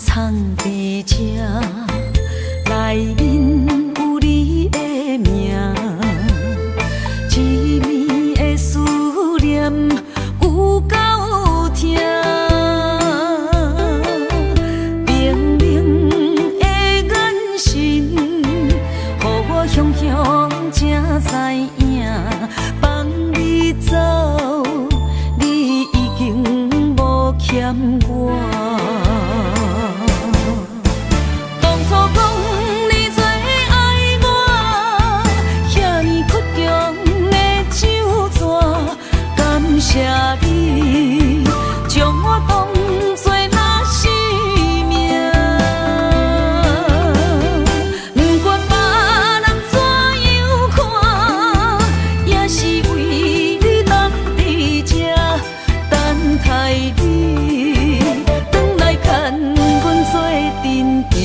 藏佇這，內面有你的名，一暝的思念有夠疼，冰冷的眼神，予我雄雄才知影，放你走，你已經無欠我。當初講你最愛我，遐爾倔強的酒紙，感謝你將我當作若是命。不管別人怎樣看，也是為你等佇這，等待你轉來牽阮做陣行。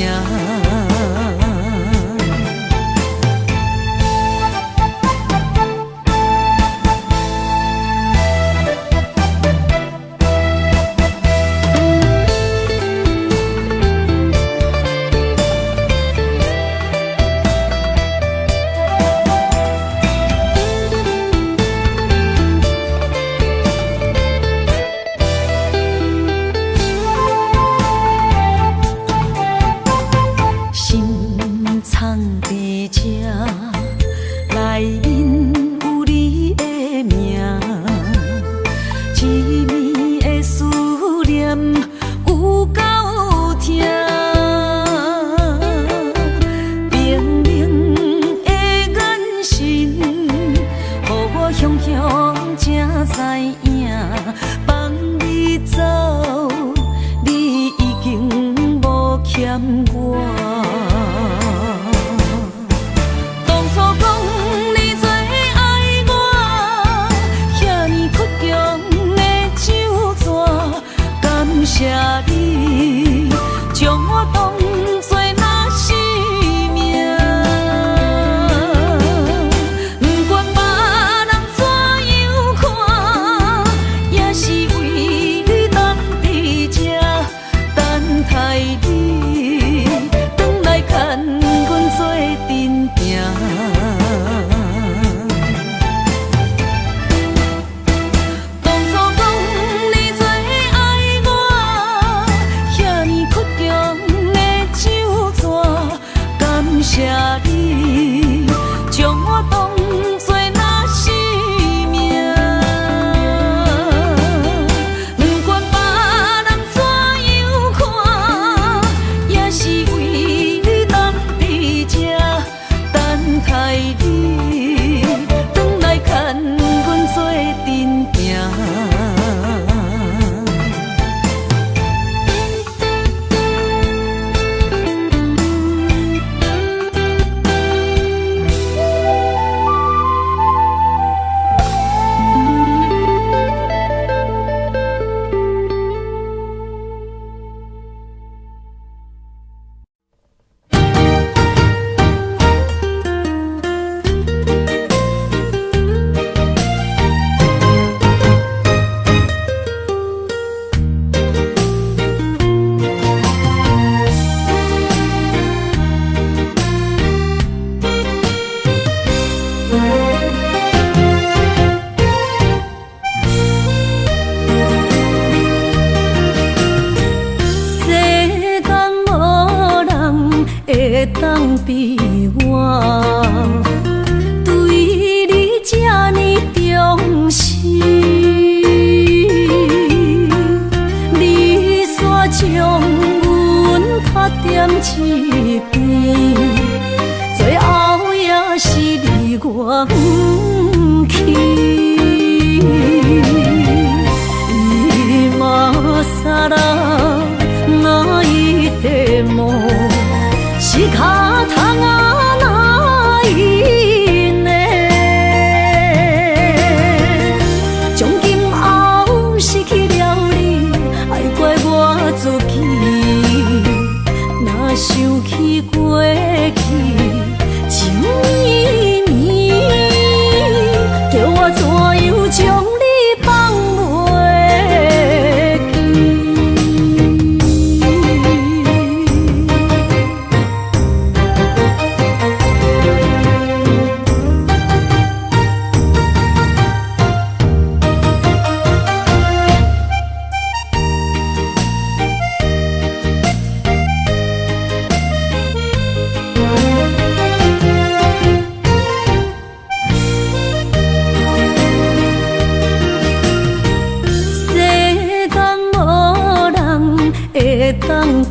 心藏佇這，內面有你的名，一暝的思念有夠疼，冰冷的眼神，予我雄雄才知影，放你走，你已經無欠我。當初講你最愛我，遐爾倔強的酒紙，感謝你將我當作若是命。不管別人怎樣看，也是為你等佇這，等待你轉來牽阮做陣行。當初講你最愛我，遐爾倔強的酒紙，感謝你將我當作若是命。不管別人怎樣看，也是為你等佇這，等待你轉來牽阮做陣行。世間無人會當比我，對你這呢重視。你煞將阮拍踮一邊，最後也是離我遠去。今更泣いても仕方がないね。從今後失去了你，愛怪我自己。若想起過去，情綿綿，叫我怎樣將你放袂記？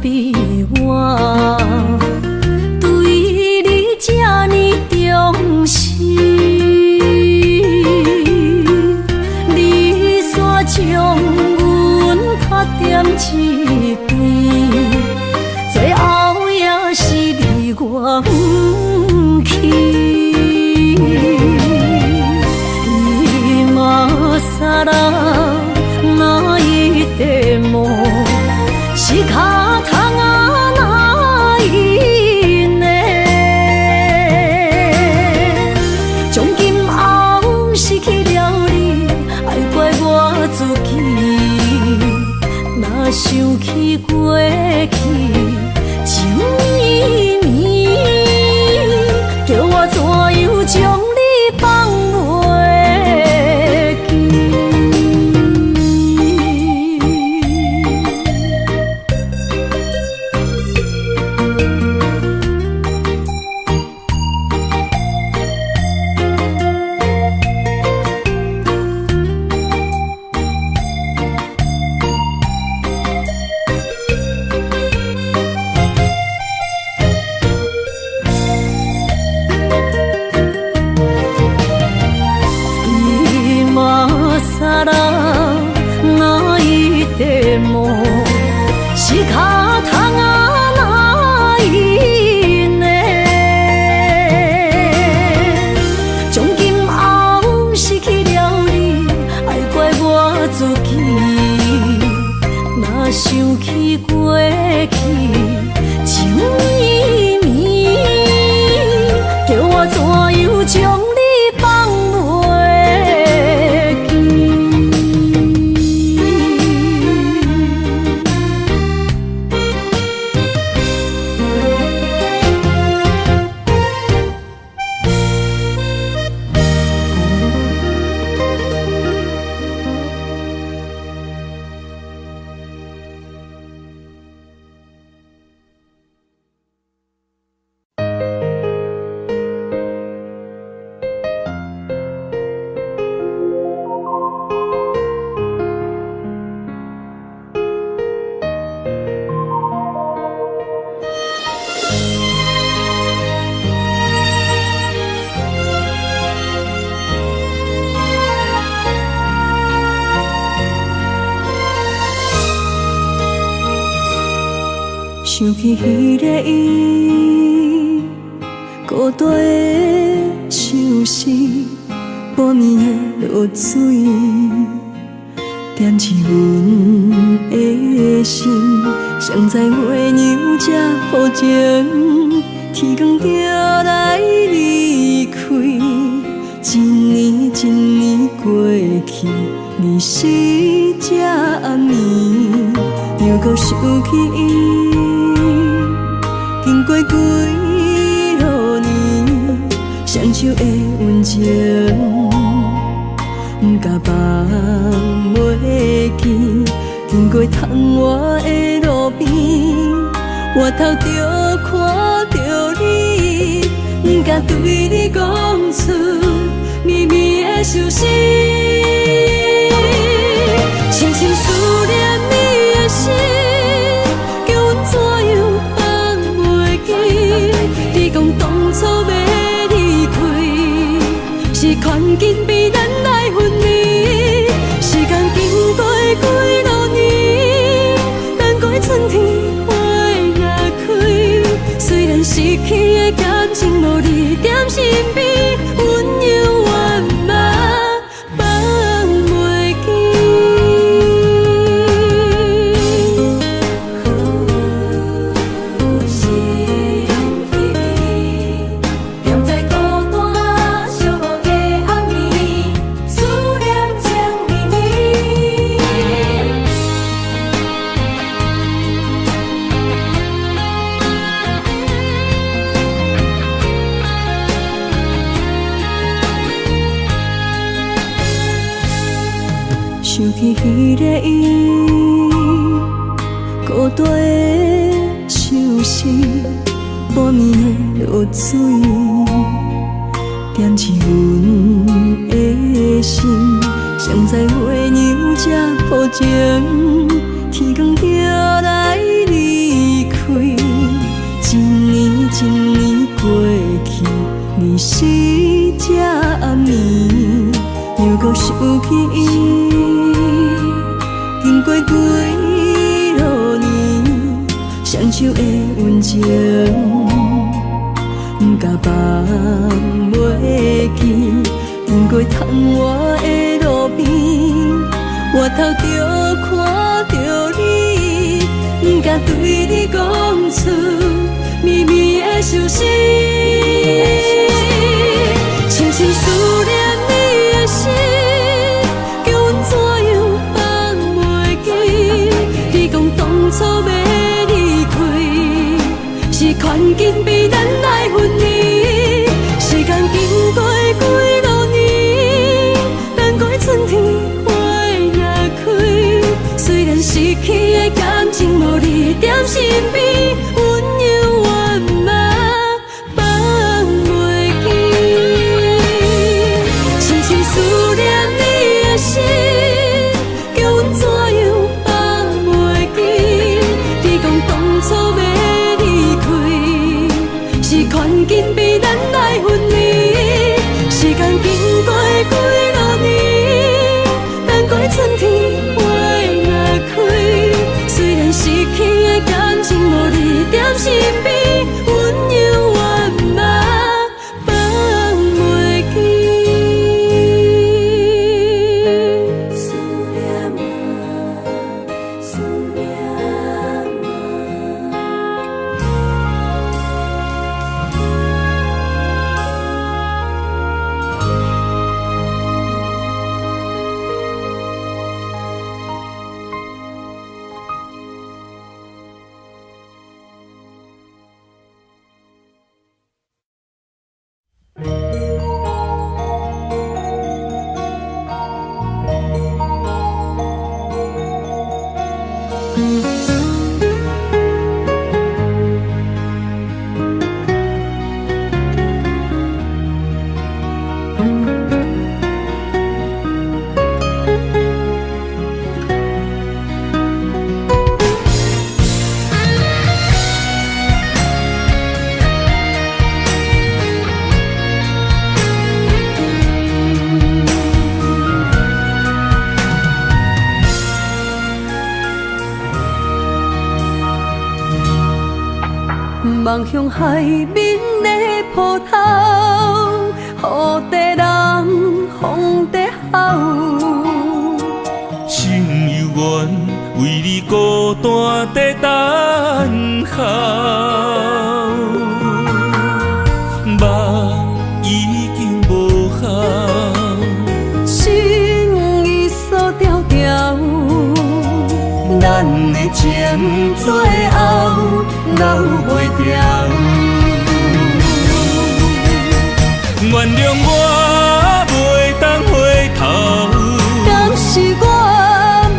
比我對你這呢重視。你煞將阮拍踮一邊，最後也是離我遠去。今更泣いても仕方がないね。從今後失去了你，愛怪我自己。若想起過去情綿綿，叫我怎樣將你放袂記？今更泣いても仕方がないね。從今後失去了你，愛怪我自己。若想起過去情綿綿，叫我怎樣將你放袂記？想起彼個伊，孤單的相思，半暝的露水，點醒阮的心。誰知月娘這薄情，天光就來離開。一年一年過去，日時這暗暝，又閣想起伊。經過幾落年，雙手的溫情，毋敢放袂記。經過窗外的路邊，回頭就看著你，毋敢對你講出绵绵的相思。深深思念你的心，叫阮怎樣放袂記？你講當初欲離開，是環境逼咱來分離。時間經過幾落年，等過春天花若開，雖然失去的感情無你踮身邊，阮猶原嘛放袂記。心稀稀，踮在孤單寂寞的暗暝，思念情綿綿。想起彼個伊，孤單的相思，半暝的露水，點醒阮的心。誰知月娘這薄情，天光就來離開。去伊，经過幾落年，雙手的溫情，毋敢放袂記。經過窗外的路邊，回頭就看著你，毋敢對你講出绵綿的相思。深深思念你的心，叫阮怎樣放袂記？你講當初欲離開，是環境逼咱來分離。時間經過幾落年，等過春天花若開，雖然失去的感情無你踮身邊，阮猶原嘛放袂記。深深思念你的心，叫阮怎樣放袂記？你講當初欲離開，是環境逼咱來分離。時間經過幾落年，等過春天花若開，雖然失去的感情無你踮身邊，阮猶原嘛放袂記。思念啊，思念啊。望向海面的波濤，雨在人，風在吼。心猶原為你孤單在等候，夢已經無效，心已鎖牢牢。咱的情最後留袂牢。原諒我袂當回頭，敢是我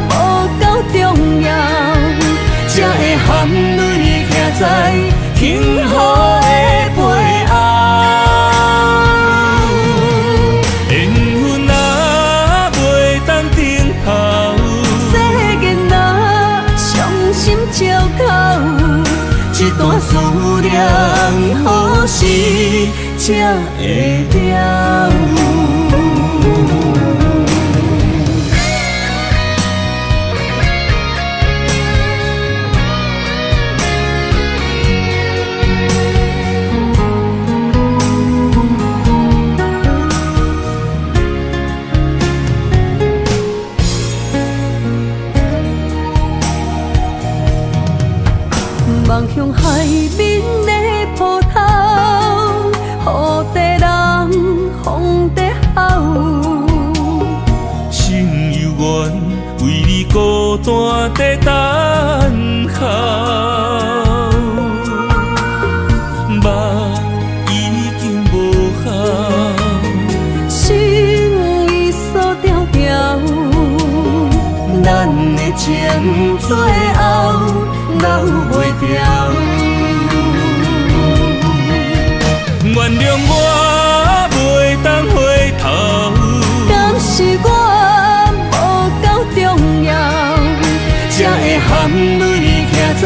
無夠重要，才會含淚徛在幸福的背後。緣分啊，袂當等候，世間若傷心照哭，這段思念何時才會了？望向海面的波濤，雨在人，風在吼。心猶原為你孤單在等候，夢已經無效，心已鎖牢牢。咱的情最後留袂牢。原諒我袂當回頭，敢是我無夠重要，才會含淚徛在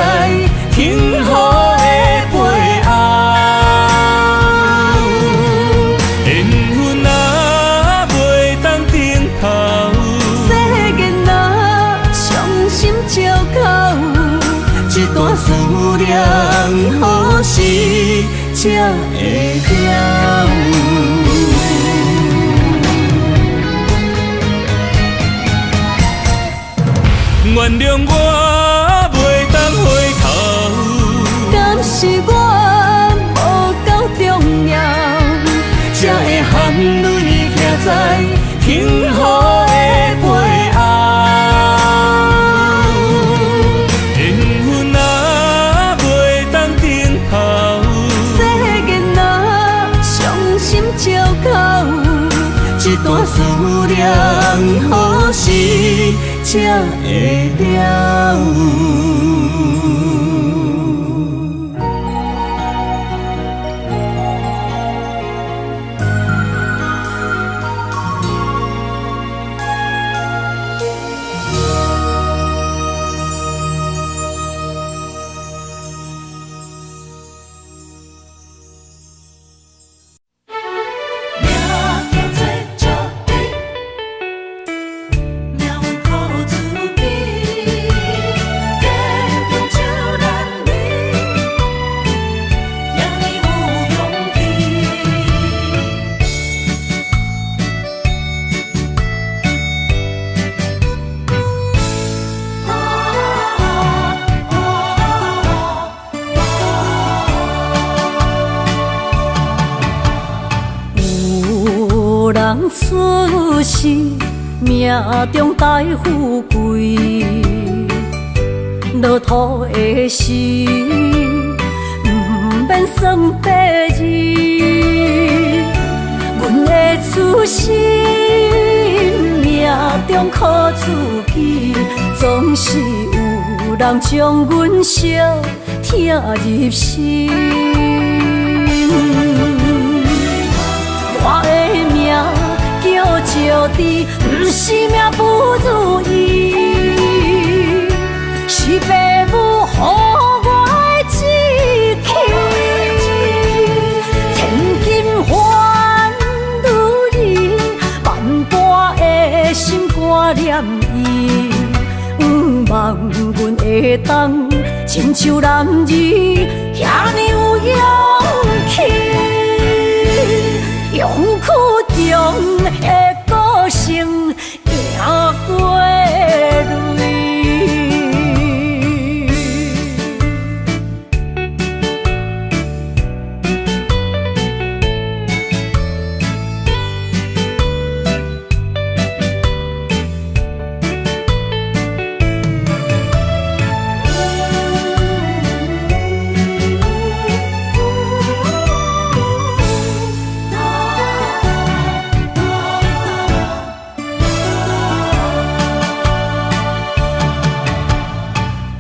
思念何時才會了？原諒我袂當回頭，敢是我無夠重要，才會含淚徛在幸福的背後。緣分啊，袂當轉頭，世間啊，傷心借口，這段思念何時才會了？命叫做石猪，命运靠自己，坚强就难离，赢你有勇气。有人出世，命中帶富貴，落土的時，毋免算八字。阮的出身，命中靠自己，總是有人將阮相疼入心。我的命叫石豬，毋是命不如意，是爸母予我的志氣。千金還女兒，萬般的心肝念伊，毋望阮會當親像男兒，遐呢有勇氣。勇氣中的個性贏過淚。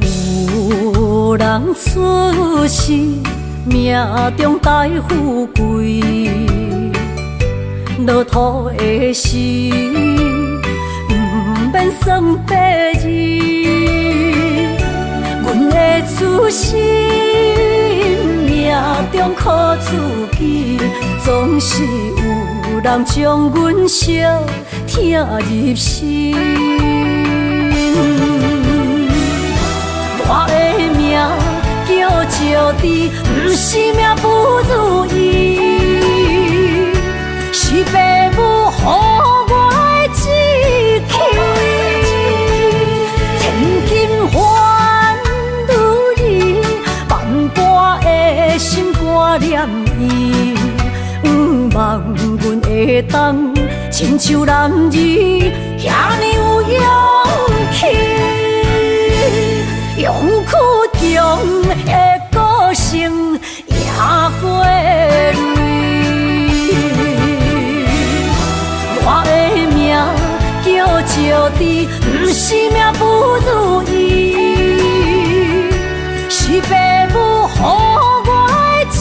有人出世，命中帶富貴，落土的時，毋免算八字。阮的出身，命中靠自己，總是有人將阮相疼入心。我的命叫石豬，毋是命不如意，是爸母予我的志氣。千金還女兒，萬般的心肝念伊，毋望阮會當親像男兒，遐呢有勇氣。勇氣中的個性贏過淚。我的命叫石豬，毋是命不如意，是爸母予我的志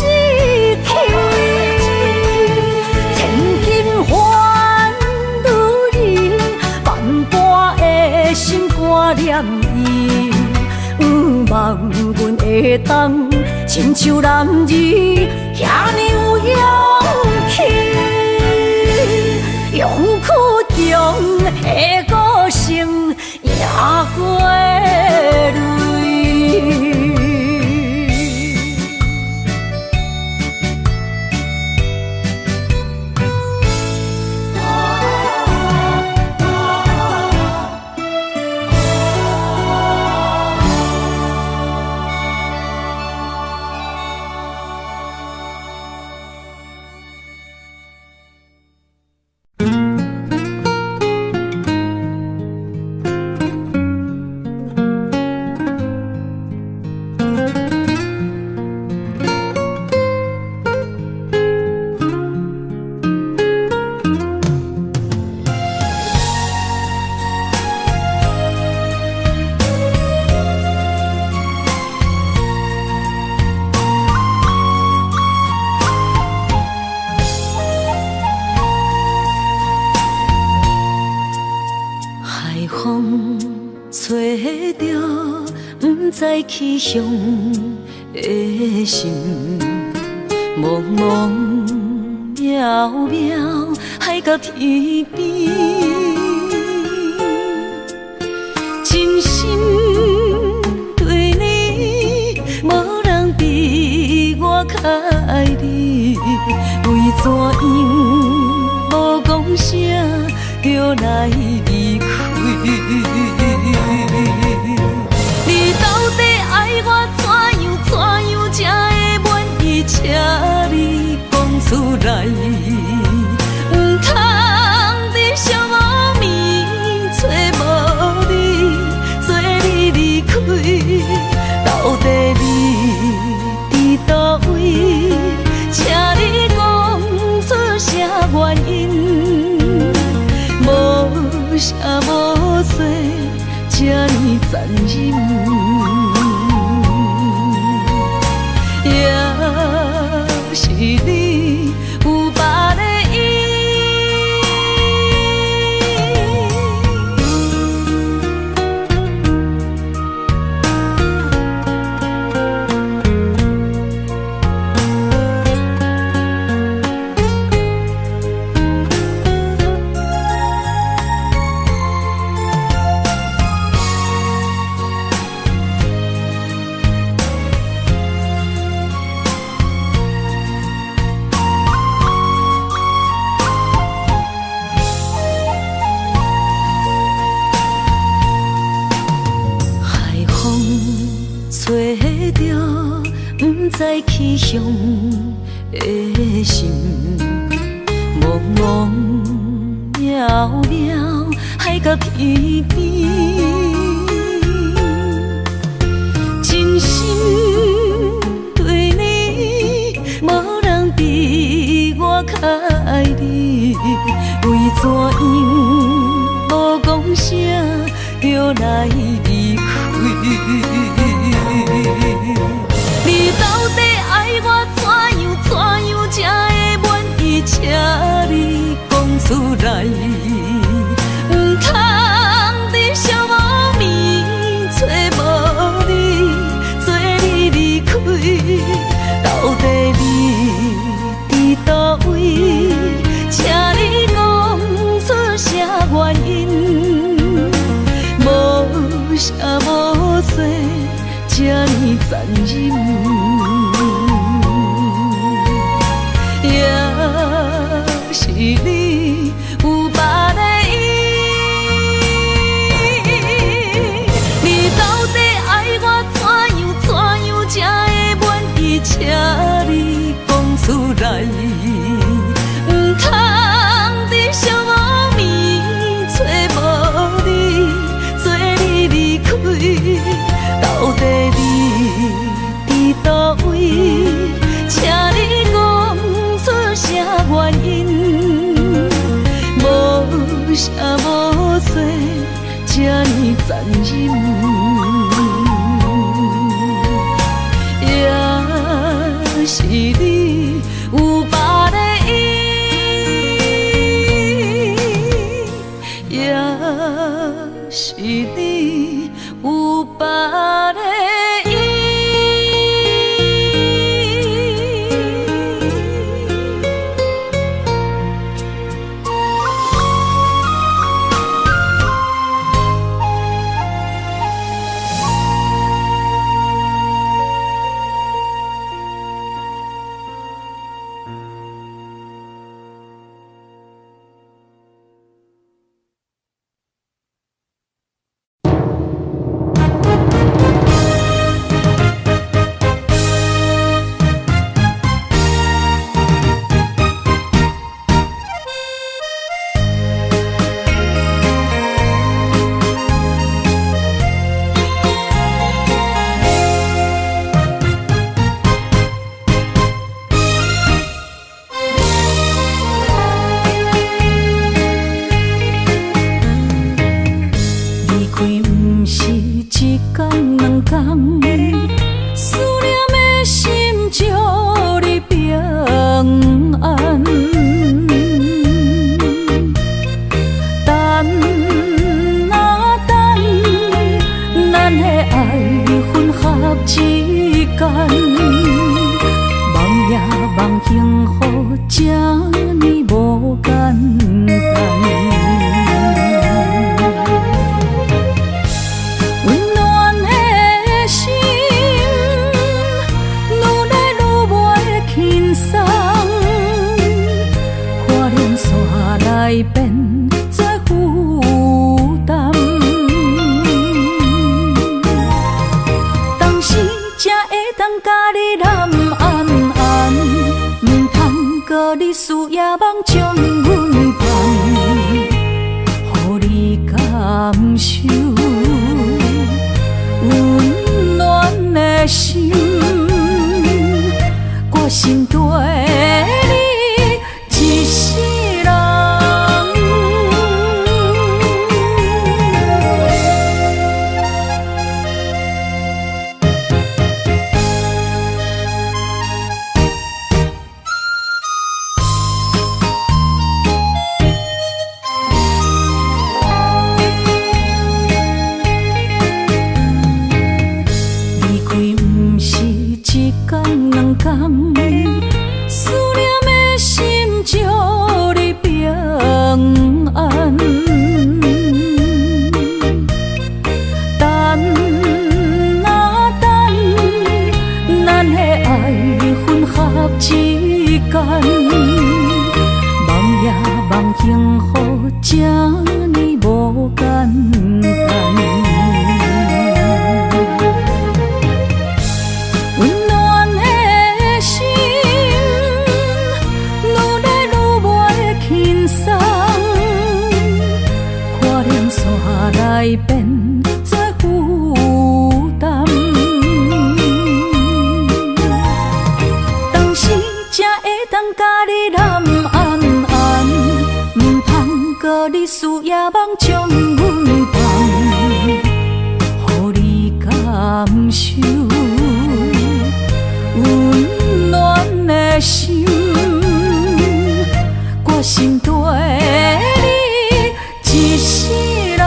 氣。千金還女兒，萬般的心肝念伊，毋望阮會當親像男兒，遐呢有勇氣。勇氣中的個性贏過淚。知去向的心，茫茫渺渺海角天邊，真心對你，無人比我較愛你。為怎樣無講聲就來離開？你到底愛我怎樣怎樣才會滿意？請你講出來，毋通佇寂寞暝揣無你，做你離開。到底你佇佗位？請你講出啥原因？無聲無說，這呢殘忍。也是你有別个意。海風吹著，不知去向的心，茫茫渺渺海角天邊，真心對你，無人比我較愛你。為怎樣無講聲就來離開？你到底愛我怎樣怎樣才會滿意？請你講出來，毋通佇寂寞暝揣無你，做你離開。到底你佇佗位？請你講出啥原因？無聲無說，這呢殘忍。也是你有別个意。你到底愛我怎樣怎樣才會滿意？請你講出來，毋通佇寂寞暝揣無你，做你離開。到底你佇佗位？請你講出啥原因？無聲無說，這呢殘忍。也是你有別个意，也是你有別个意。你攬安安，毋通閣日思夜夢將阮放，予你感受溫暖的心，我心對你一世人。離開毋是一工兩工，思念的心祝你平安。等啊等，咱的愛分合之間，夢也夢幸福這呢無簡單。溫暖的心，愈來愈袂輕鬆，看念煞來變做負擔。當時才會當共你攬安安，毋通閣日思夜夢將阮放，予你感受溫暖的心，我心對你一世人。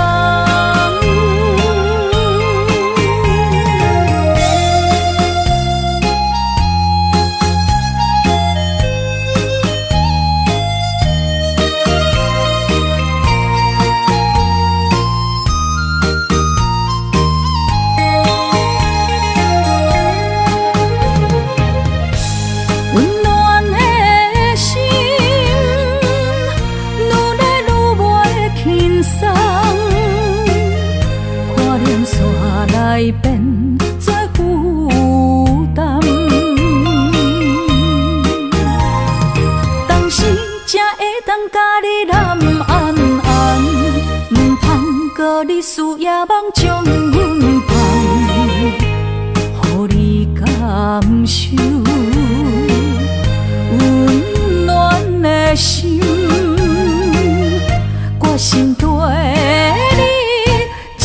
溫暖的心，愈來愈袂輕鬆，看念煞來變做負擔。當時才會當共你攬安安，毋通閣日思夜夢將阮放，予你感受溫暖的心，我心對你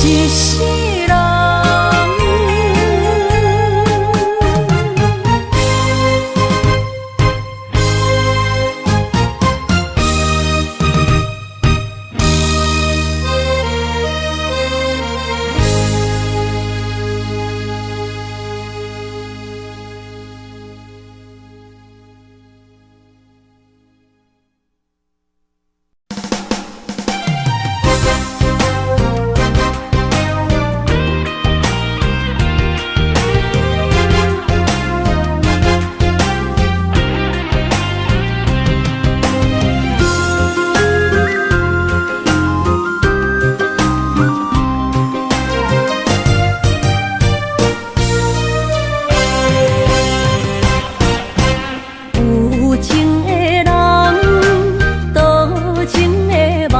一世人。有情的人，多情的夢，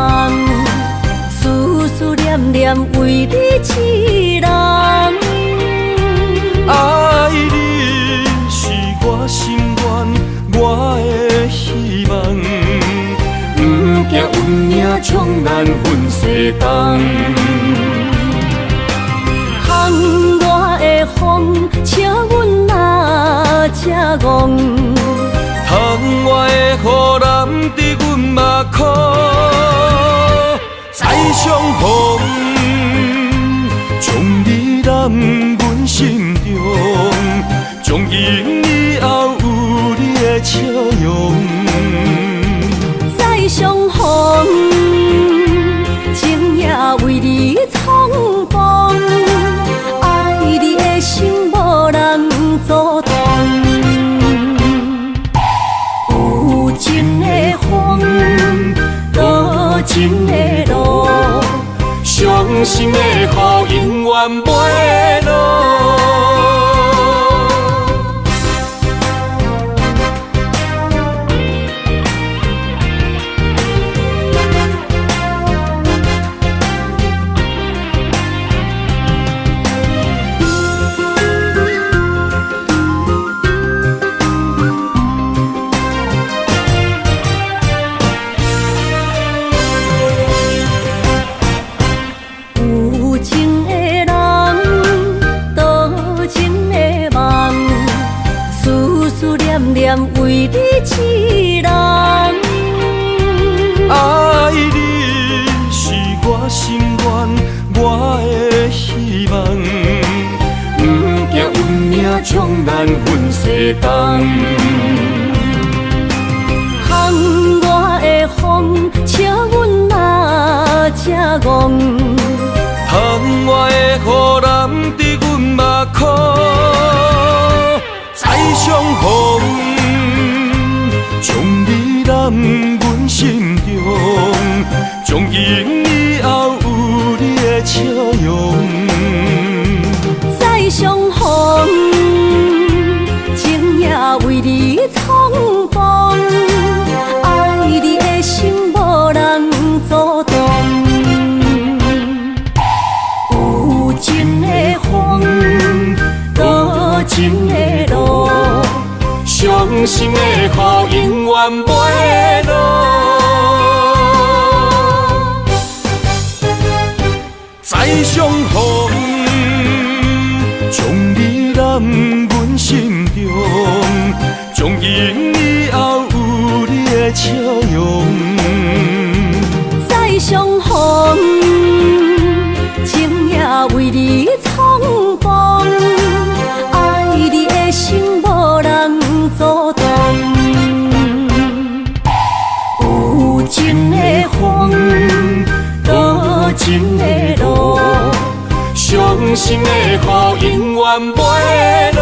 思思念念為你痴人。愛你是我心願，我的希望。不驚運命將咱分西東。窗外的風，請阮若這戇。窗外的雨淋得阮目眶，再相逢，將你攬阮心中，從今以後有你的笑容。再相逢，情也為你重逢，愛你的心無人阻擋。有情的風，多情的路，傷心的雨永遠袂落。念為你一人。愛你是我心願，我的希望。毋驚運命將咱分西東。窗外的風，笑阮若這戇。窗外的雨淋伫阮目眶，再相逢，將你攬阮心中，從今以後有你的笑容。再相逢，情也為你創風，愛你的心無人阻擋。有情的風，多情的路，傷心的雨永遠袂落。再相逢，將你攬阮心中，從今以後有你的笑容。再相逢，情也為你創風，愛你的心無人阻擋。有情的風，多情的路，傷心的雨永遠袂落。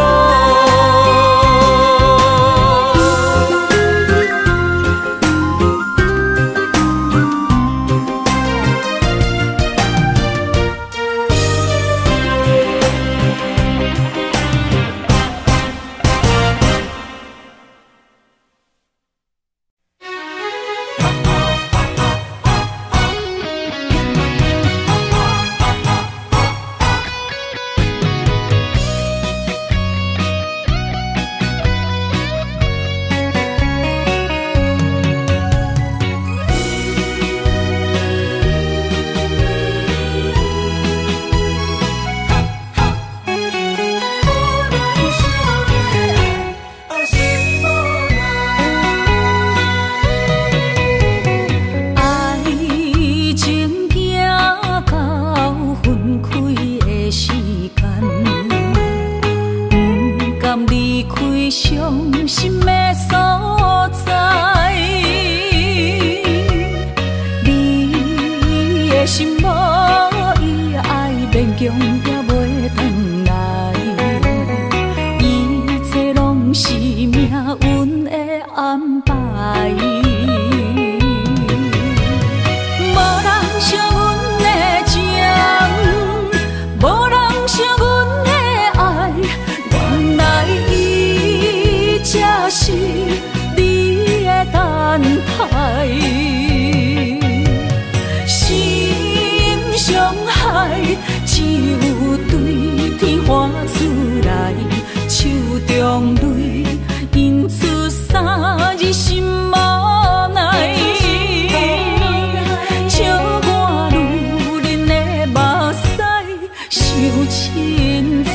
愛情行到分開的時間，毋甘離開傷心的所在。你的心無伊愛，勉強也袂轉來，一切攏是命運的安排。無人惜阮的情，無人惜阮的愛，原來伊才是你的等待。心傷害，只有對天喊出來，手中淚引出三日心無奈。笑我女人的目屎傷凊彩。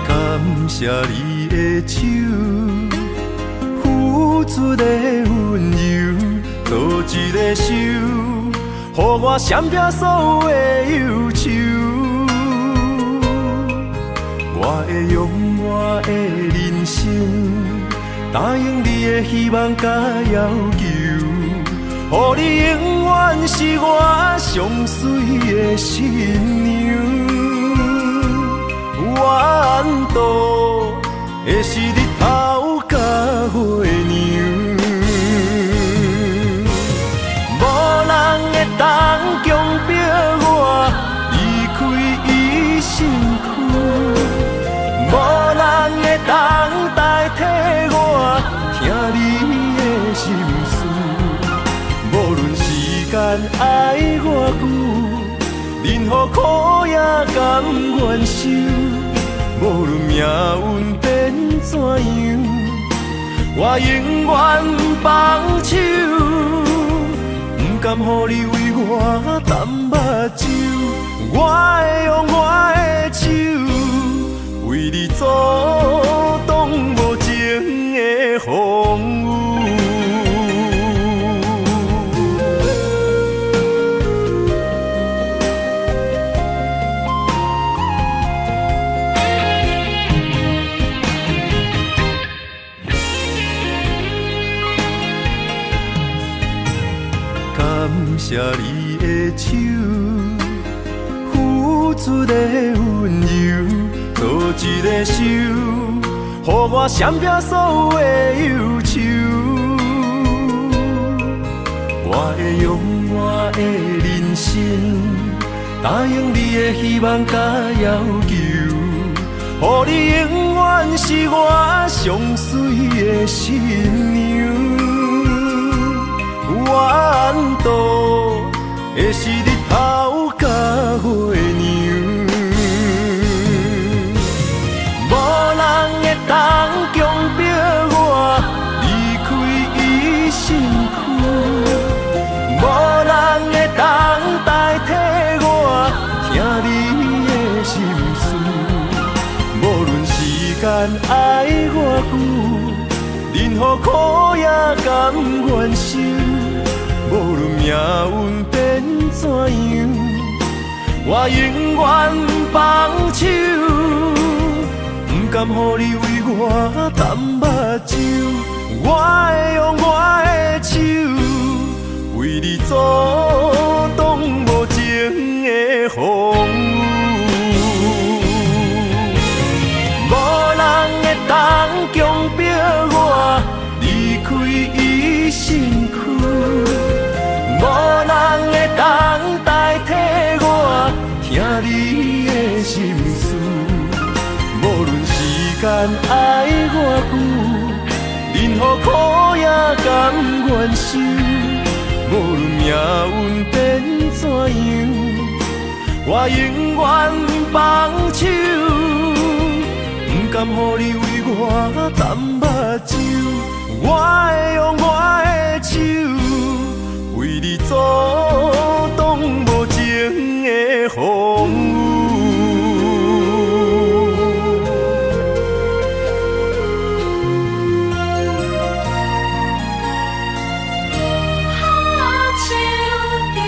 感謝你的手，付出的溫柔，做一個手，予我閃避所有的憂愁。我會用我的人生，答應你的希望佮要求，予你永遠是我上媠的新娘。我怨度的是日頭佮月娘，無人會當強迫我離開伊身軀，無人會當代替我聽你的心事。無論時間愛偌久，任何苦也甘願受。無論命運變怎樣，我永遠放手，不甘予你為我澹目睭。我會用我的手，為你阻擋無情的風雨。感謝你的手，付出的溫柔，做一個手，予我閃避所有的憂愁。我會用我的人生，答應你的希望佮要求，予你永遠是我上媠的新娘。我怨度的是日頭佮月娘，無人會當強迫我離開伊身軀，無人會當代替我聽你的心事。無論時間愛偌久，任何苦也甘願受。無論命運變怎樣，我永遠放手，不甘予你為我澹目睭。我會用我的手，為你阻擋無情的風雨。無人會當強迫我離開伊身軀，無人會當代替我聽你的心事。無論時間愛偌久，任何苦也甘願受。無論命運變怎樣，我永遠放手，不甘予你為我澹目睭。我會用我的手，為你阻擋無情的風雨。下手中情。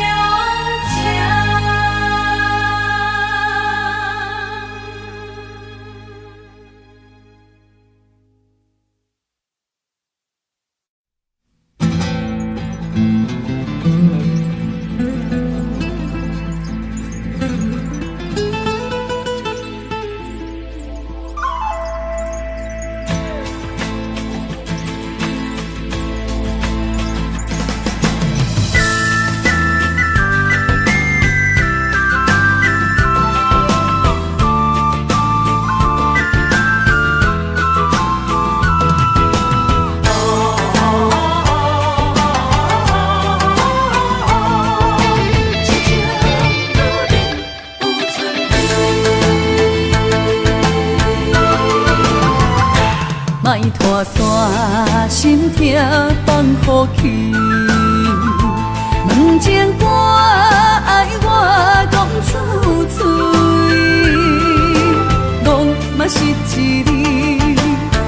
莫拖線，心疼放予去。問情歌愛我講出嘴，戇嘛是一字，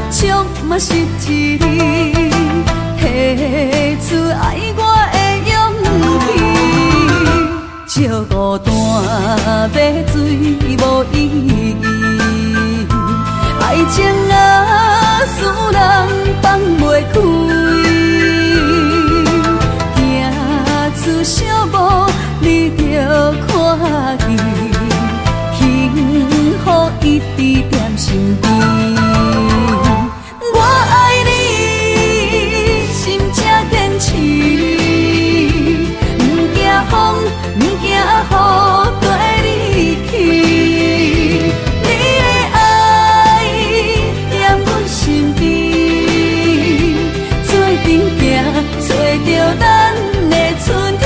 笑嘛是一字，提出愛我的勇氣。借孤單買醉無意義，愛情啊，使人放袂開。行出小步，你就看見，幸福一直踮身邊。我愛你，心才堅持，毋驚風，毋驚雨，綴你去。你的愛踮阮身邊，做陣行，揣著咱的春天。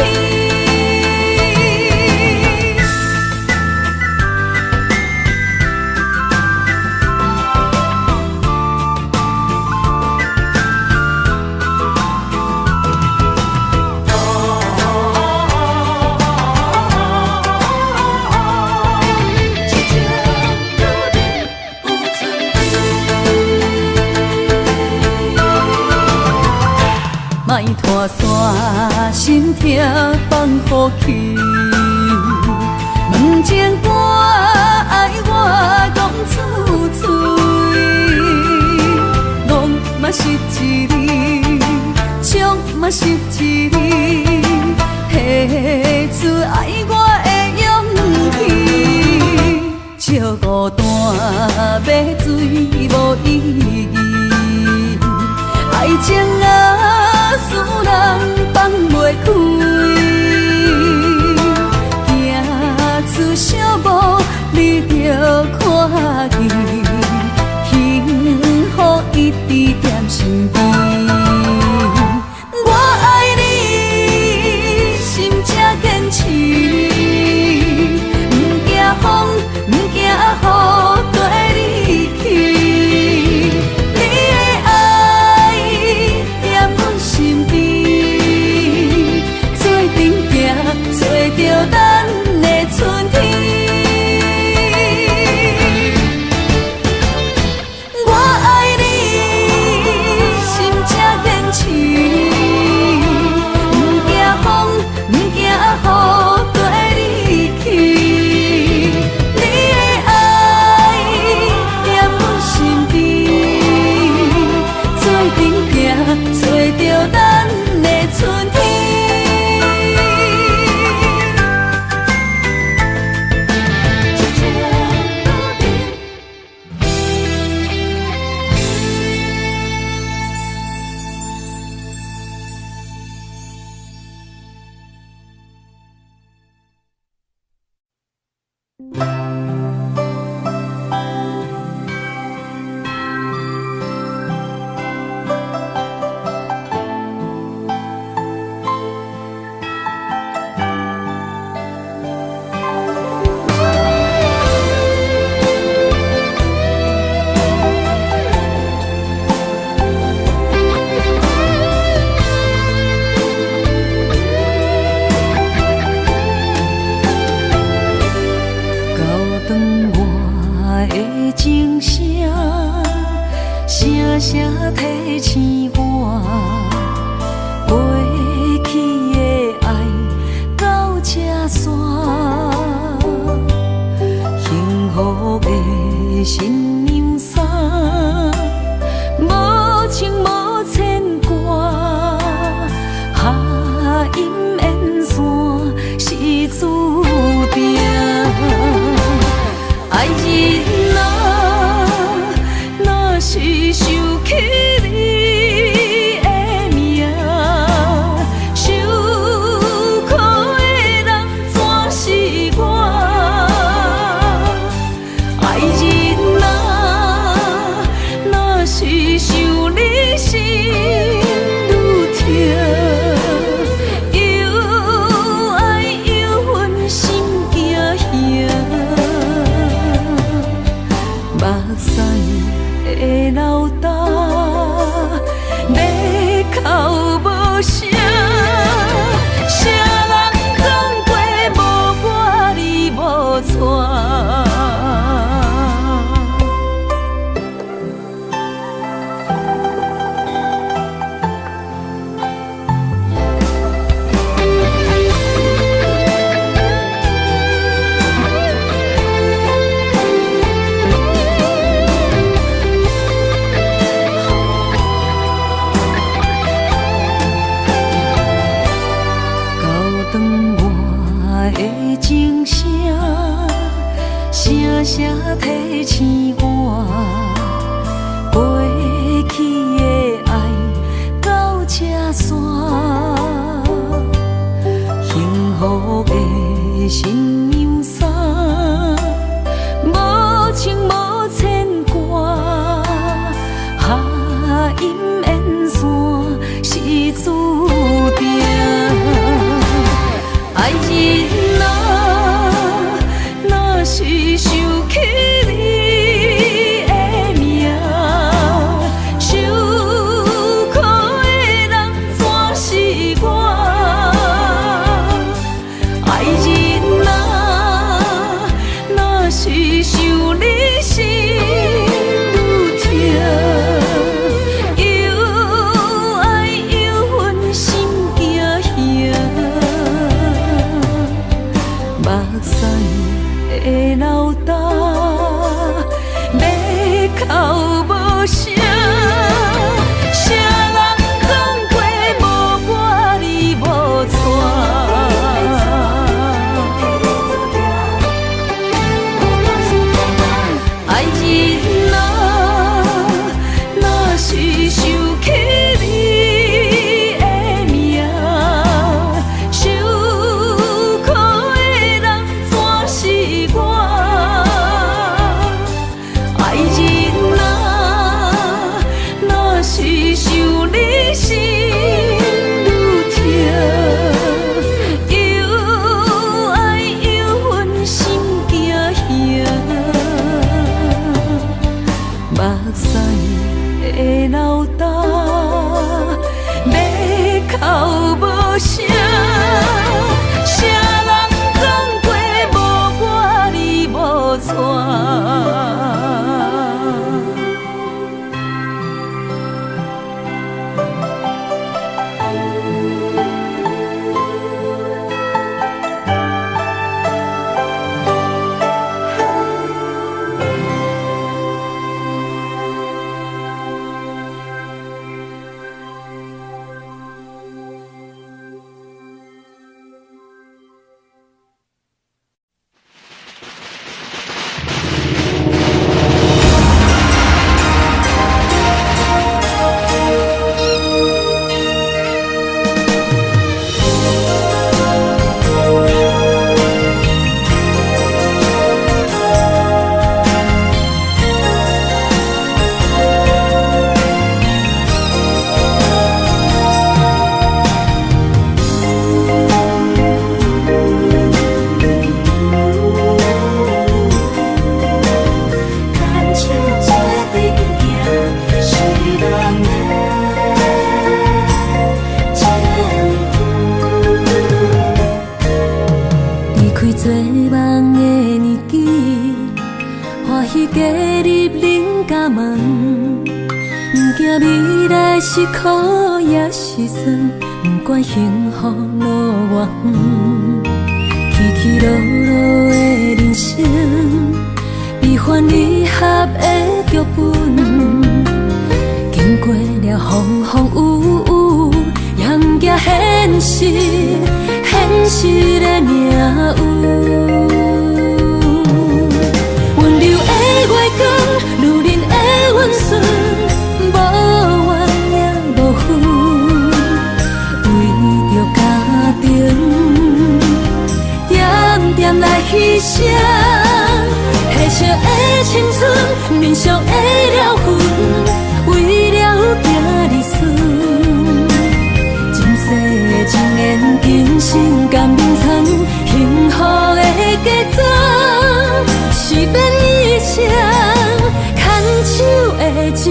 莫拖線，心疼放予去。問情歌愛我講出嘴，戇嘛是一字，笑嘛是一字，提出愛我的勇氣。借孤單買醉無意義，愛情啊，使人放袂開。行出小步，你就看見，幸福一直踮身邊。我愛你，心才堅持，毋驚風，毋驚雨，綴你去。你的愛踮阮身邊，做陣行，揣著咱的春天。我愛你，心才堅持，毋驚風，毋驚雨，綴你去。你的愛踮阮身邊，做陣行，揣著咱的春天。交断我的情声，声声提醒我，过去的愛到這煞，幸福的新娘衫，無情無牽掛，合音緣線是注定。愛人啊，若是想起你的名，受苦的人怎是我？愛人啊，若是想你心愈痛，又愛又恨心驚嚇。目屎會流干，誰提醒我？過去的愛到這散，幸福的新娘衫，無情無牽掛，合陰緣線是注定。愛人啊，若是想起你的名，受苦的人怎是我？愛人啊，若是想你心愈痛，又愛又恨心驚嚇，目屎會流干，欲哭無聲。誰人講過無我你無娶？愛人啊，若是想起你的名，受苦的人怎是我？愛人啊，若是想你心愈痛，又愛又恨心驚嚇，目屎會流干，欲哭無聲。誰人講過無我你無娶？牽手做陣行，是咱的情分。離開做夢的年紀，歡喜加入恁家門，毋驚未來是苦抑是酸，毋管幸福路偌遠，起起落落的人生，悲歡離合的劇本，經過了風風雨雨，也毋驚現實，現實的命運。溫柔的月光，女人的溫順，無怨也無恨，為著家庭，點點來犧牲，提升的青春，面上的療痕，為了囝兒孫。今世的情緣，今生甘眠床，幸福的嫁妝，是免一生牽手的情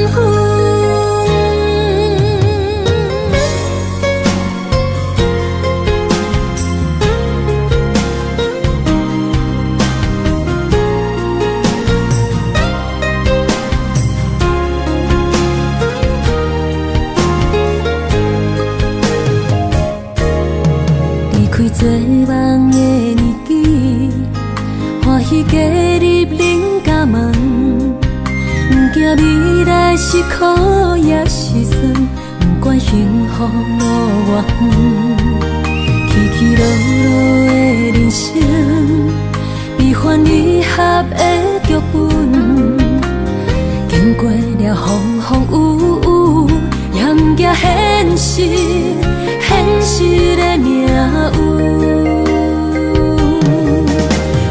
分。離開做夢的年紀，歡喜加入恁家門，毋驚未來是苦抑是酸，毋管幸福路偌遠，起起落落的人生，悲歡離合合的劇本，經過了風風雨雨，也毋驚現實，現實的命運。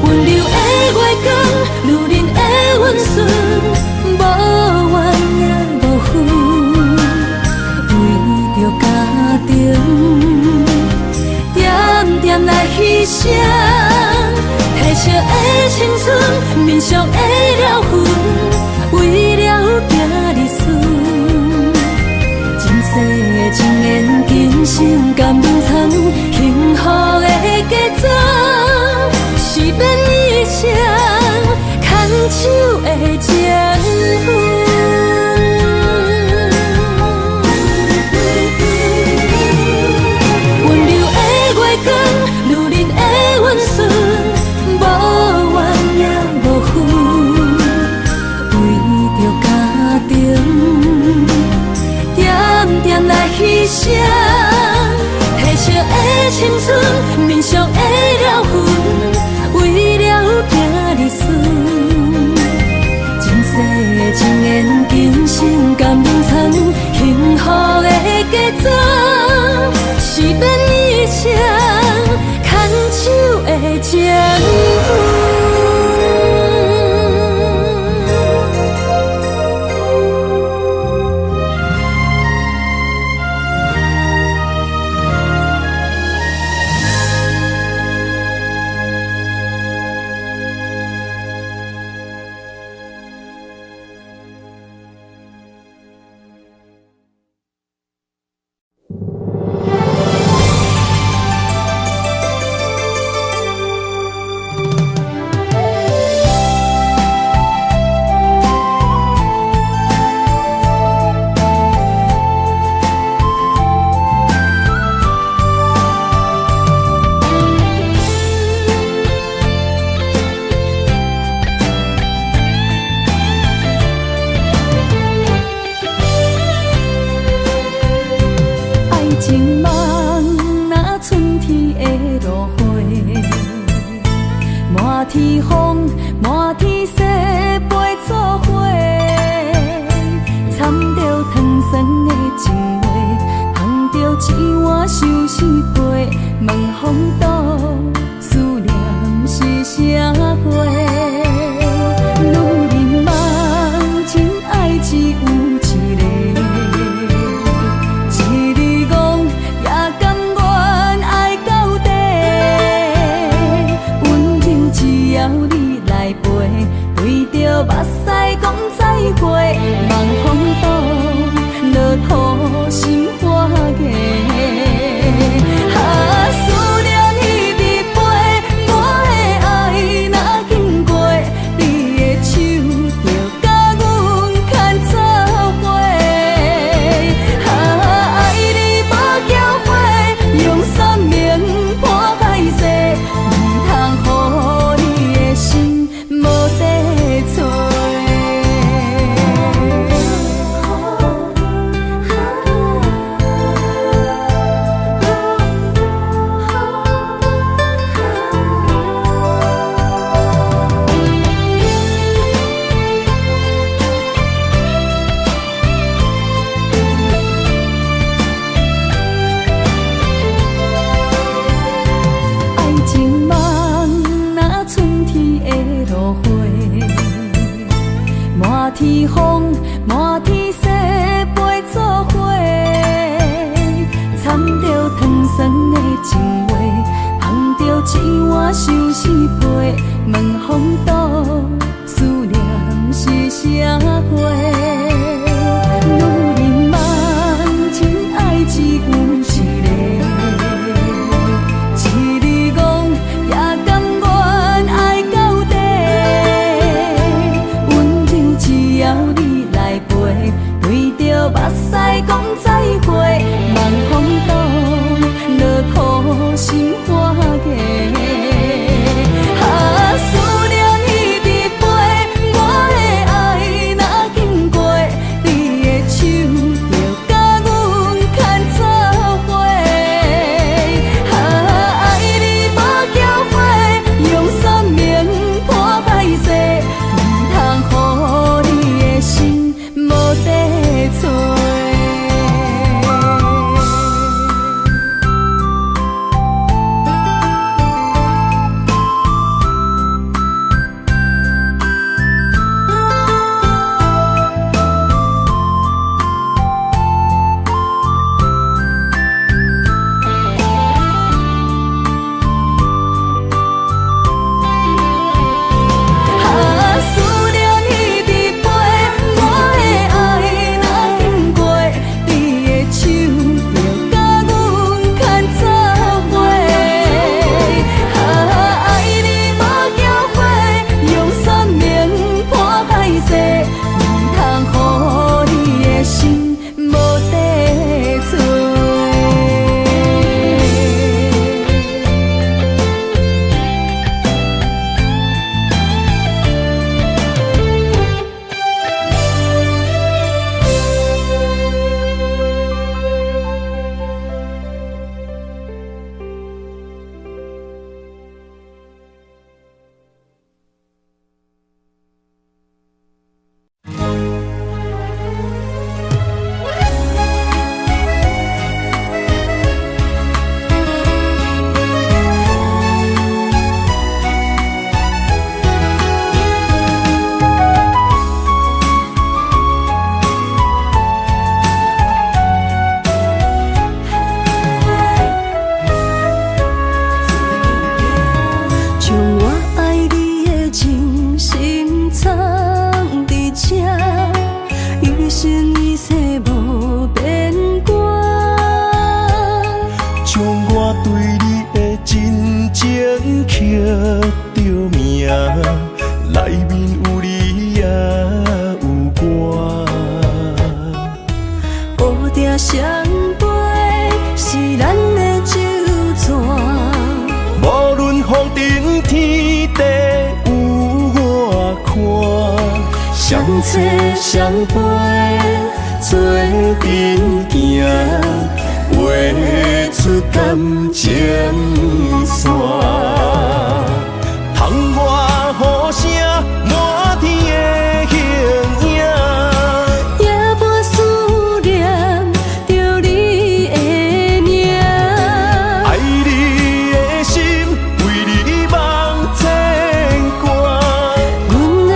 溫柔的月光，女人的溫順，無怨也無恨，為著家庭，點點來犧牲。褪色的青春，面上的療痕，為了囝兒孫。前世的情緣，今生甘眠藏，幸福的嫁妝，是免一生牽手的情分。溫柔的月光，女人的溫順，無怨也無恨，為著家庭，點點來犧牲。褪色的青春，面上的療痕，為了囝兒孫。前世的情緣，今生甘眠藏，幸福的嫁妝，是免一生牽手的情分。愛情夢若春天的露花，滿天風，滿天雪飛做伙，掺著糖酸的情話，捧著一碗相思杯，問風度思念是啥貨？女人夢真愛只有一个。一日戇也甘願愛到底，溫柔只要你來陪，對著目屎講再會，望風度落土心花芽。啊，思念彼直飛，我的愛若經過，你的手就共阮牽做伙。啊，愛你無後悔，用生命破海誓，毋通予你的心無地揣。愛情夢若春天的露花，滿天風，滿天雪飛做伙，掺著糖酸的情話，捧著一碗相思杯，問風度思念是啥貨？女人夢真愛只有一个。一日戇也甘願愛到底，溫柔只要你來陪，對著目屎講再會，望風度落土心花芽。啊，思念彼直飛，著名，內面有你也有我。烏蝶相飛是咱的酒泉，無論風塵天地有偌寬，相找相陪做陣行，畫出感情線。窗外雨聲，滿天的形影，也伴思念著你的名。愛你的心，為你茫牽掛。阮的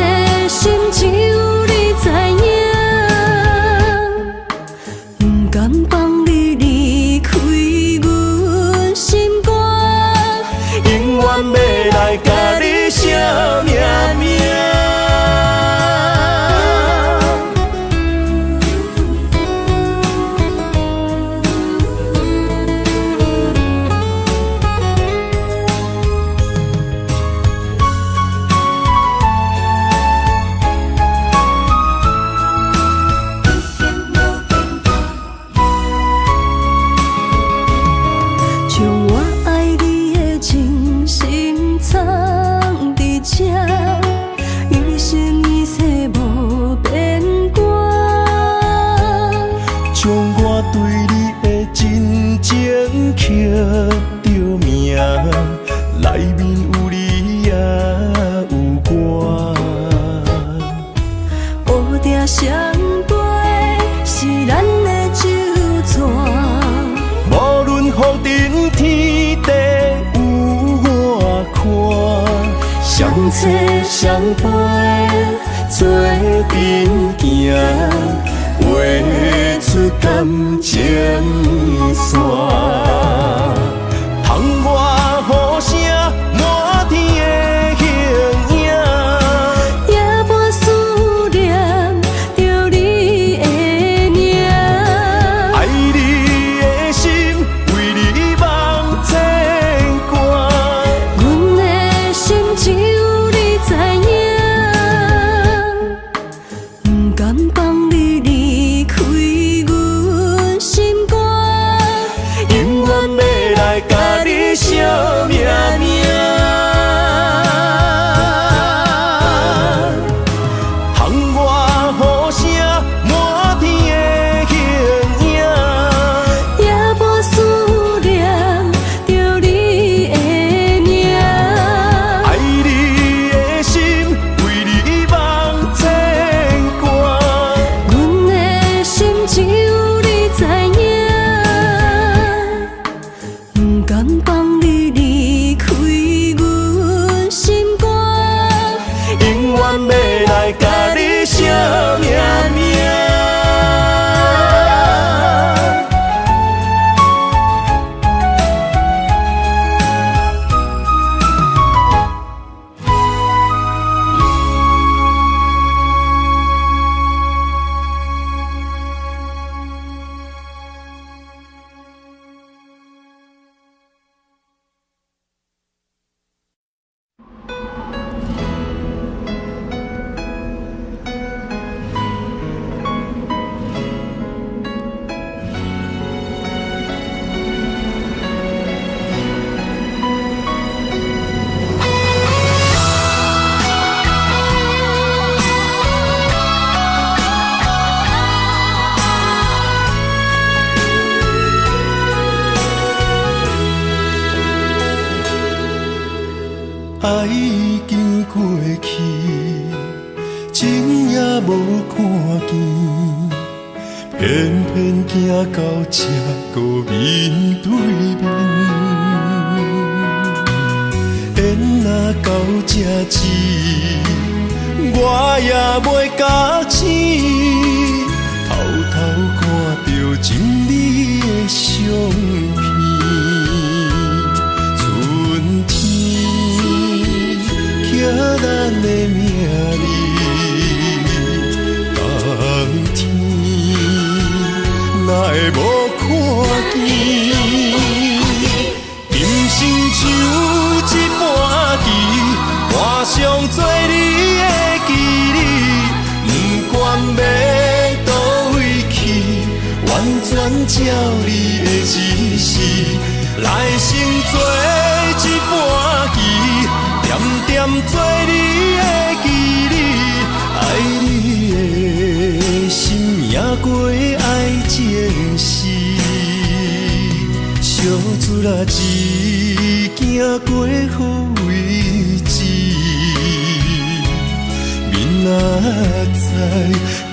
心只有你知影，不甘放你離開阮心肝。永遠欲來共你相命命。將我愛你的真心藏佇這，一生一世無變卦。將我對你的真情刻著名，內面有你也有我。烏蝶相飛是咱的酒泉，無論風塵天地有偌寬，相找相陪做陣行，畫出感情線。窗外雨聲，滿天的形影，也伴思念著你的名。愛你的心，為你茫牽掛。阮的心只有你知影，不甘放你離開阮心肝。永遠欲來共你相命命。窗外雨聲，滿天的形影，也伴思念著你的名。愛你的心，為你茫牽掛。阮的心只有你知影，不甘放你離開阮心肝。永遠欲來共你相命命。愛已經過去，情也無看見，偏偏行到這閣面對面。緣若到這止，我也袂覺醒，偷偷看著真美的相片。春天刻咱的名字，冬天哪會無看見？今生像一盤棋，照你的指示，來生做一盤棋，點點做你的記憶，愛你的心贏過愛情死，相思啊一行過予位置，明仔載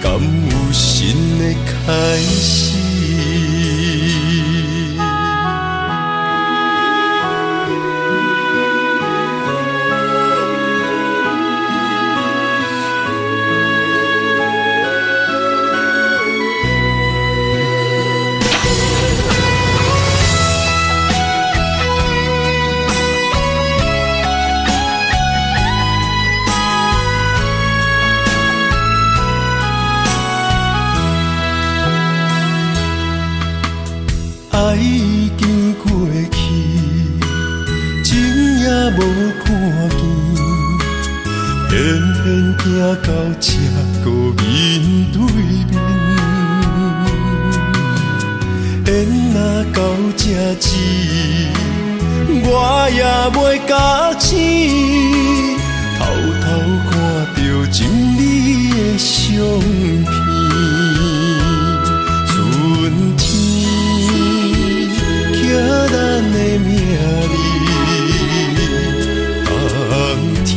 敢有新的開始？愛已經過去，情也無看見，偏偏行到這閣面對面。緣若到這止，我也袂覺醒，偷偷看著情你的相片，春天。刻咱的名字，冬天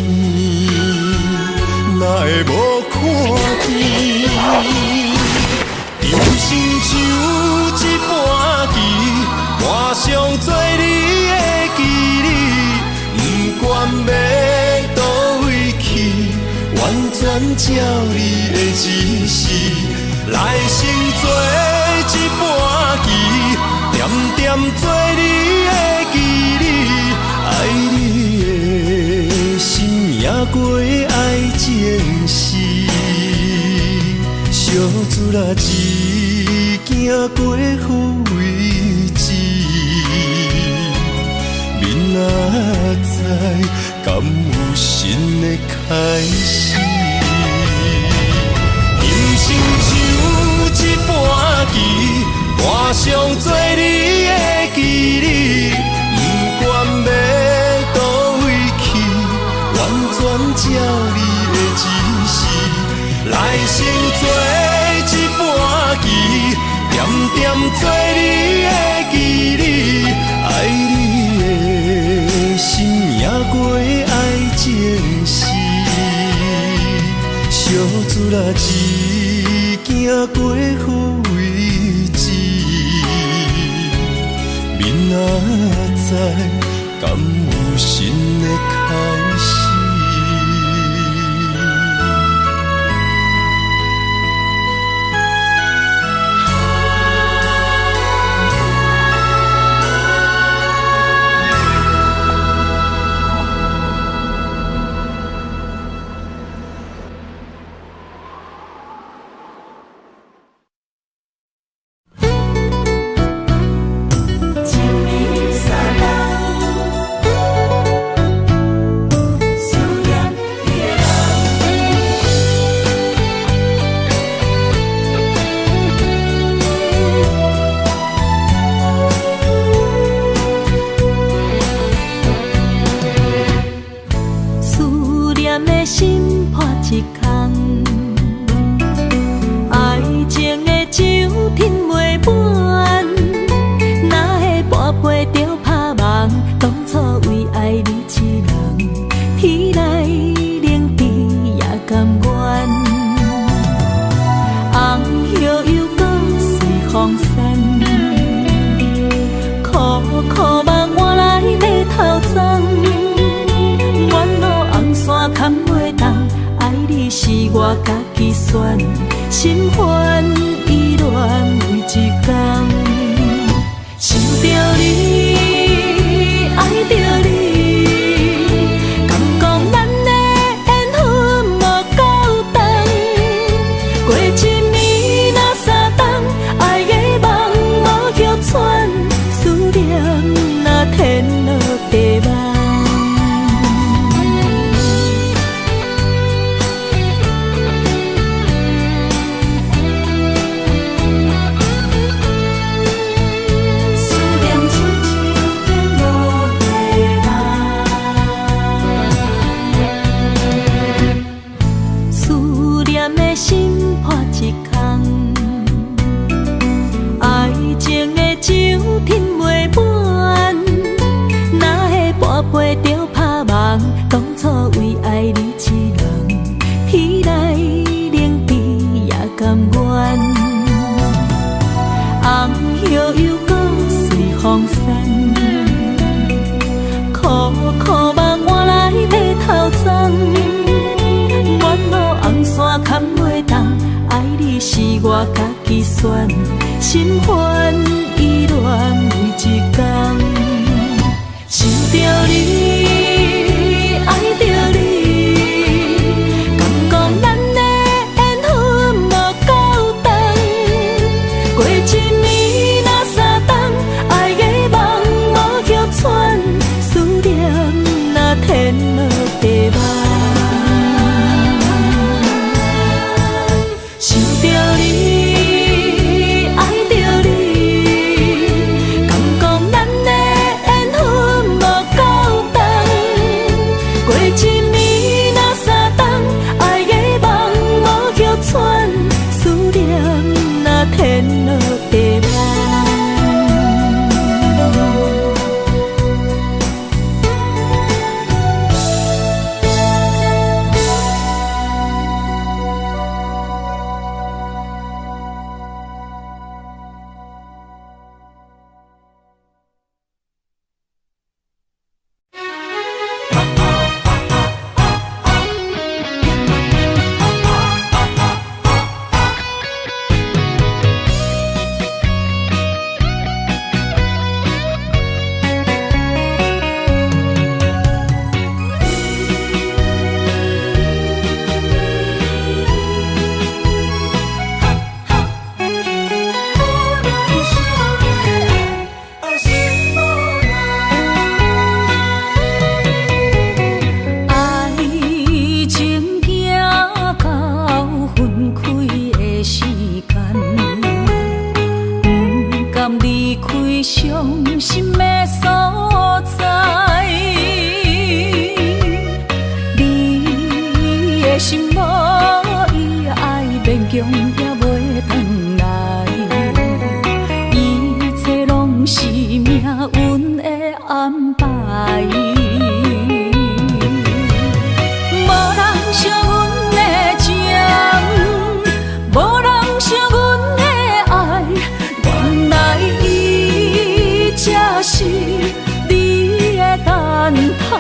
哪會無看見？人生像一盤棋，盤上做你的記憶，不管欲佗位去，完全照你的指示，來生做一盤棋。點點做你的記憶，愛你的心贏過愛情死，相思啊一行過予位置，明仔載敢有新的開始？人生像一盤棋。盤上做你的記憶，不管欲佗位去，完全照你的指示，來生做一盤棋，點點做你的記憶，愛你的心贏過愛情死，相思啊一行過予位置。明仔載敢有新的開始？思念的心破一空。愛情的酒吞袂滿，哪會半杯就拍夢？當初為愛你一人，天來冷地也甘願。紅葉又閣隨風散，苦苦夢換來白頭鬃。沿路紅線牽袂動，愛你是我家己選，心煩意亂每一工。想著你，愛著你，感覺咱的緣分無夠長。過一暝若三冬，愛的夢無歇喘，思念若天落地網。想著你，愛著你，感覺咱的緣分無夠長。過一暝若三冬，愛的夢無歇喘，思念若天落地網。愛情行到分開的時間，不甘離開傷心的所在。你的心無伊愛，勉強也袂轉來，一切攏是命運的安排。無人惜阮的情，無人惜阮的愛，原來伊才是你的等待。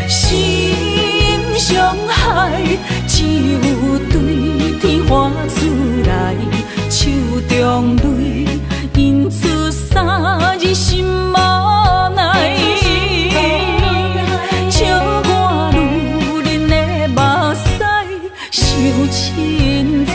心傷害，只有對天喊出來，手中淚印出三字心無奈。笑我女人的目屎傷凊彩。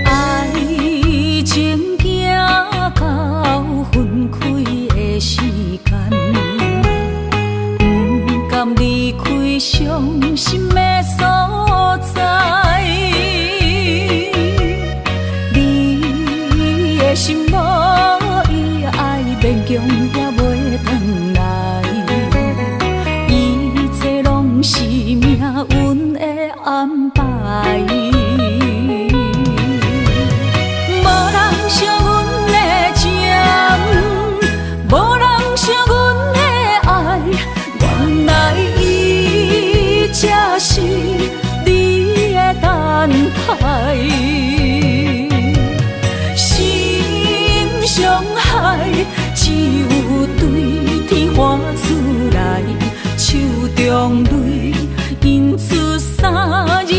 愛情行到分開的時間，不甘離開傷心的所在。你的心無伊愛，勉強也袂轉來，一切攏是命運的安排。無人惜阮的情，無人惜阮的愛，原來伊才是你的等待。心傷害，只有對天喊出來，手中淚印出三字。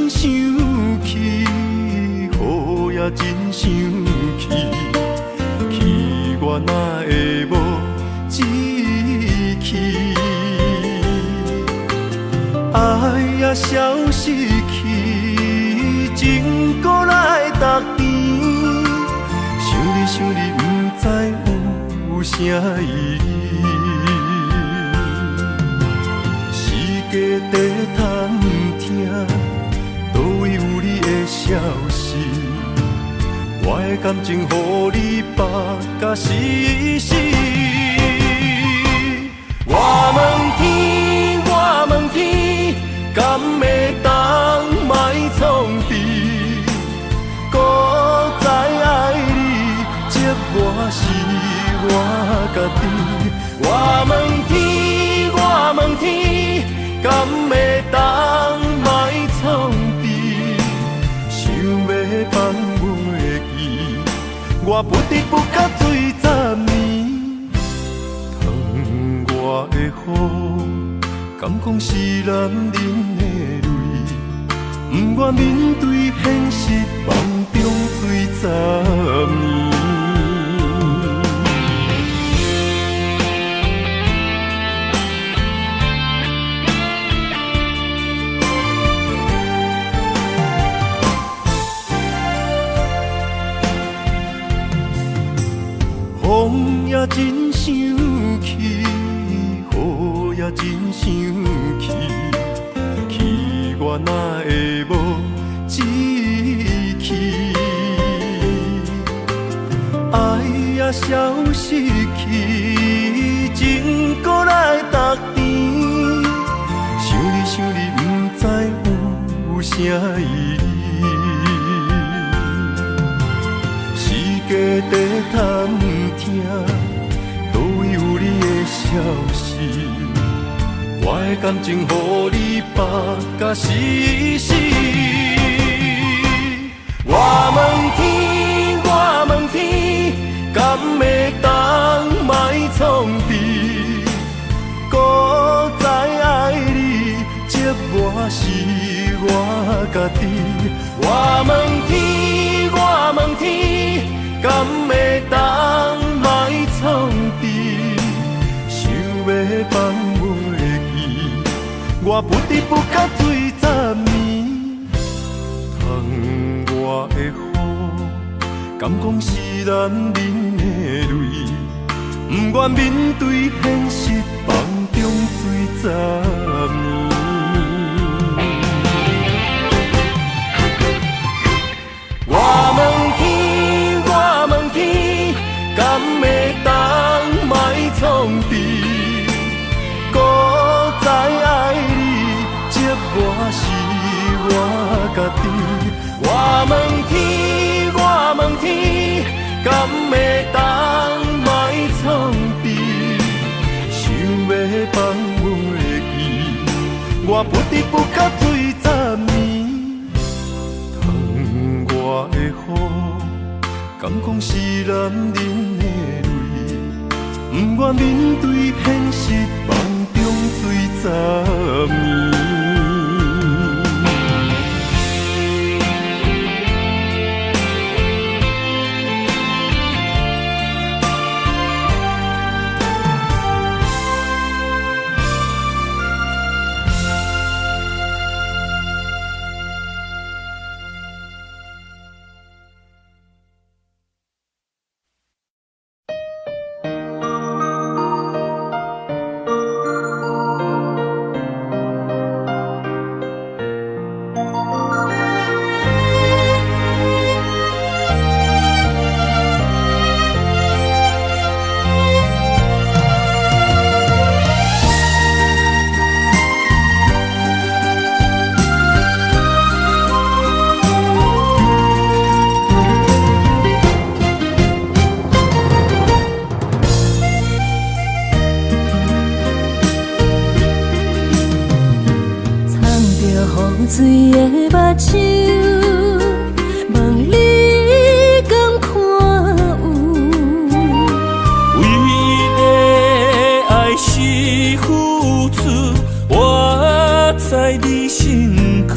真生氣，雨也真生氣，氣我哪會無志氣？愛也消失去，情閣來逐甜。想你想你，毋知有啥意義。世界在探聽，佗位有你的消息？我的感情予你縛甲死死。我問天，我問天，敢會當莫創治？搁再愛你，折磨是我家己。我問天，我問天，敢會當莫創治？想欲放袂記，我不知不覺醉十年。窗外的雨，敢講是男人的淚？不願面對現實，夢中醉十年。風也真生氣，雨也真生氣，氣我哪會無志氣？愛也消失去，情閣來逐甜。想你想你，毋知有啥意義。世界在探聽，佗位有你的消息？我的感情予你縛甲死死。我問天，我問天，敢會當莫創治？搁再愛你，折磨是我家己。我問天，我問天，敢會當莫創治？想欲放袂記，我不知不覺醉十年。窗外的雨，敢講是男人的淚？不願面對現實，夢中醉十年。我問天，我問天，敢會當莫創治？搁再愛你，折磨是我家己。我問天，我問天，敢會當莫創治？想欲放袂記，我不知不覺醉十年。窗外的雨，敢講是男人的淚？不願面對現實，夢中醉十年。水的目睭，問你敢看有？唯一的愛是付出，活在你身軀。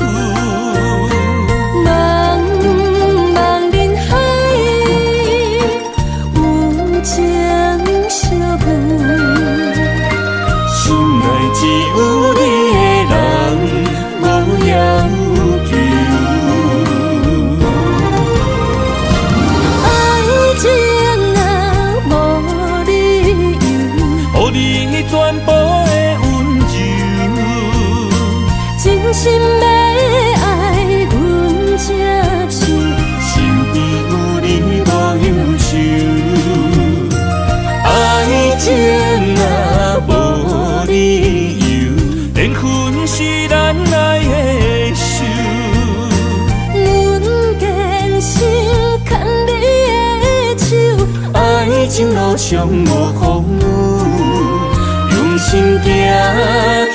心欲愛，阮才想。身邊有你無憂愁，愛情啊無理由，緣分是咱愛的仇。阮堅心牽你的手，愛情路上無風雨，用心行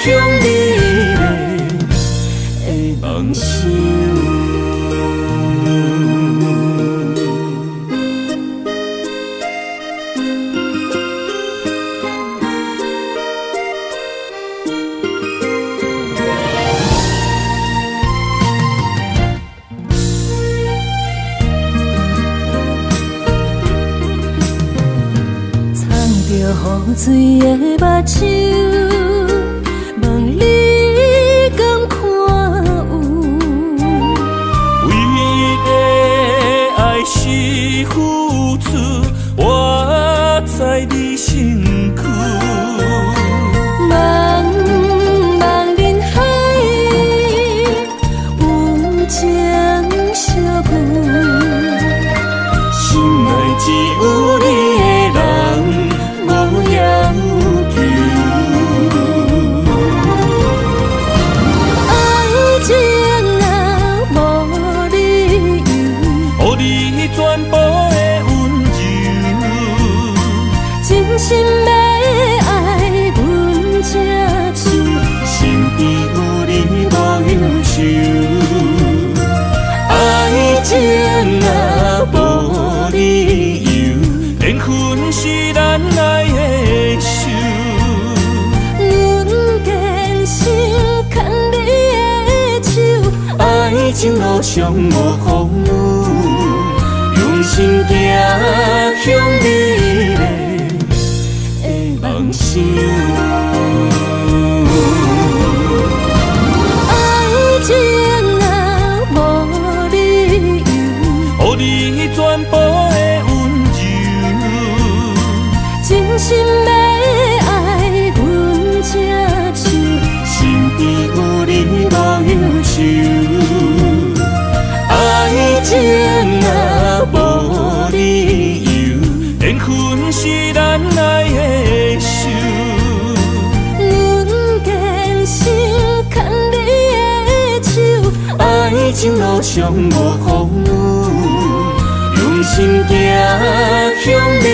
向美麗的夢想。藏著雨水的目睭，問你敢看有？唯一的愛是付出，活在你身軀。茫茫人海，有情相聚。心內只有你的人，無要求。愛情啊，無理由，予你全部的溫柔。真心欲愛，阮才想。身邊有你無憂愁，愛情啊無理由，緣分是咱愛的仇。阮堅心牽你的手，愛情路上無風雨，用心行向美麗的夢想。愛情啊，無理由，予你全部的溫柔。真心欲愛，阮才想。身邊有你無憂愁，愛情啊無理由，緣分是咱愛的仇。阮堅心牽你的手，愛情路上無風雨，用心行向美